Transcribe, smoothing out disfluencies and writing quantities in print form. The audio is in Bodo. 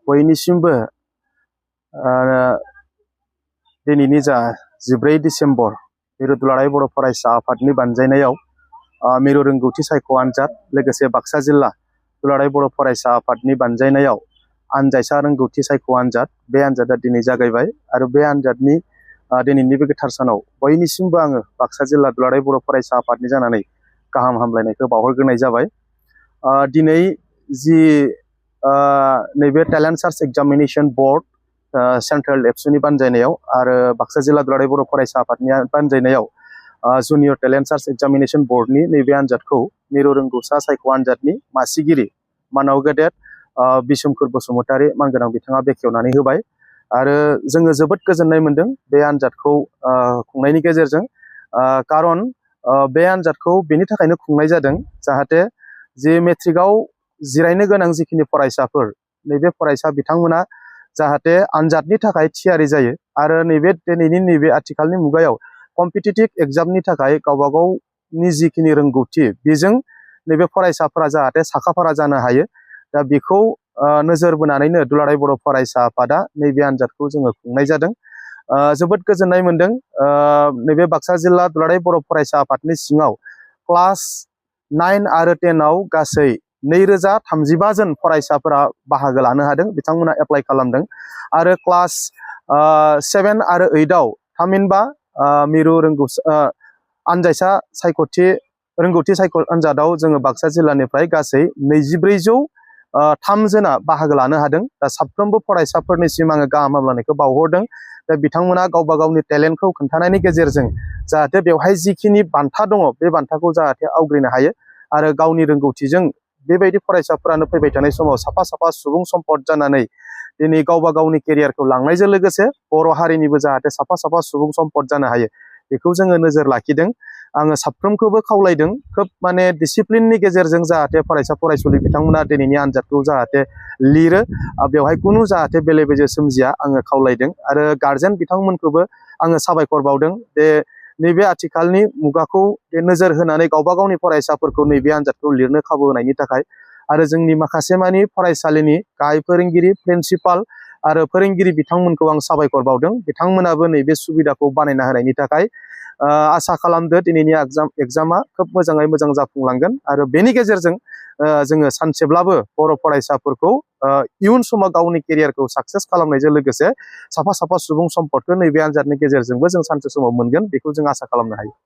बयनिसिमबो दिनैनि जा 14 डिसेम्बर मिरु दुलाराय बर' फरायसा आफादनि बानजायनायाव मिरु रोंगौथि सायख' आनजाद लोगोसे बाक्सा जिल्ला दुलाराय बर' फरायसा आफादनि बानजायनायाव आनजायसा रोंगौथि सायख' आनजाद बे आनजादा दिनै जागायबाय आरो बे आनजादनि दिनैनि बे गोथार सानाव बयनिसिमबो आङो बाक्सा जिल्ला दुलाराय बर' फरायसा आफादनि जानानै गाहाम हामलायनायखौ बावहरग्रोनाय जाबाय। दिनै जि नैबे talent search examination board Central एबसुनि बानजायनायाव आरो बाक्सा जिल्ला दुलाराय बर' फरायसा आफादनि बानजायनायाव जुनियर टेलेन्ट सार्च एग्जामिनेशन बोर्डनि नैबे आनजादखौ मिरु रोंगौसा सायख' आनजादनि मासिगिरि मानाव गेदेर बिसुमखुर बसुमतारी मानगोनां बिथाङा बेखेवनानै होबाय आरो जोङो जोबोद गोजोननाय मोनदों बे आनजादखौ खुंनायनि गेजेरजों। खारन बे आनजादखौ बेनि थाखायनो खुंनाय जादों जाहाथे जे मेट्रिकआव जिरायनो गोनां जिखिनि फरायसाफोर नैबे फरायसा बिथांमोना जाहाथे आनजादनि थाखाय थियारि जायो आरो नैबे दिनैनि नैबे आथिखालनि मुगायाव कम्पिटिटिभ एग्जामनि थाखाय गावबा गावनि जिखिनि रोंगौथि बेजों नैबे फरायसाफोरा जाहाथे साखाफारा जानो हायो। दा बेखौ नोजोर बोनानैनो दुलाराय बर' फरायसा आफादा नैबे आनजादखौ जोङो खुंनाय जादों। जोबोद गोजोननाय मोनदों। नैबे बाक्सा जिल्ला दुलाराय बर' फरायसा आफादनि सिङाव क्लास 9 आरो 10 आव गासै 2035 जन फरायसाफोरा बाहागो लानो हादों, बिथांमोना एप्लाइ खालामदों आरो क्लास 7 आरो 8 आव थामहिनबा मिरु आनजायसा रोंगौथि सायख' आनजादाव जोङो बाक्सा जिल्लानिफ्राय गासै 2403 जना बाहागो लानो हादों। दा साफ्रोमबो फरायसाफोरनिसिम आङो गाहाम हामलायनायखौ बावहरदों। दा बिथांमोना गावबा गावनि टेलेन्टखौ खोन्थानायनि गेजेरजों जाहाथे बेवहाय जिखिनि बान्था दङ बे बान्थाखौ जाहाथे आवग्रिनो हायो आरो गावनि रोंगौथिजों बेबायदि फरायसाफोरानो फैबाय थानाय समाव साफा साफा सुबुं सम्पद जानानै दिनै गावबा गावनि केरियारखौ लांनायजों लोगोसे बर' हारिनिबो जाहाथे साफा साफा सुबुं सम्पद जानो हायो बेखौ जोङो नोजोर लाखिदों। आङो साफ्रोमखौबो खावलायदों खोब माने डिसिप्लिननि गेजेरजों जाहाथे फरायसा फरायसुलि बिथांमोना दिनैनि आनजादखौ जाहाथे लिरो, बेवहाय खुनु जाहाथे बेले बेजे सोमजिया आङो खावलायदों आरो गार्जेन बिथांमोनखौबो आङो साबायखर बावदों जे नैबे आथिखालनि मुगाखौ नोजोर होनानै गावबा गावनि फरायसाफोरखौ नैबे आनजादखौ लिरनो खाबु होनायनि थाखाय आरो जोंनि माखासे मानि फरायसालिनि गाहाय फोरोंगिरि प्रिन्सिपाल आरो फोरोंगिरि बिथांमोनखौ आं साबायखर बावदों। बिथांमोनाबो नैबे सुबिदाखौ बानायना होनायनि थाखाय आसा खालामदो दिनैनि एग्जामा खोब मोजाङै मोजां जाफुंलांगोन आरो बेनि गेजेरजों जोङो सानसेब्लाबो बर' फरायसाफोरखौ इयुन समाव गावनि केरियारखौ साक्सेस खालामनायजों लोगोसे साफा साफा सुबुं सम्पदखौ नैबे आनजादनि गेजेरजोंबो जों सानसे समाव मोनगोन बेखौ जों आसा खालामनो हायो।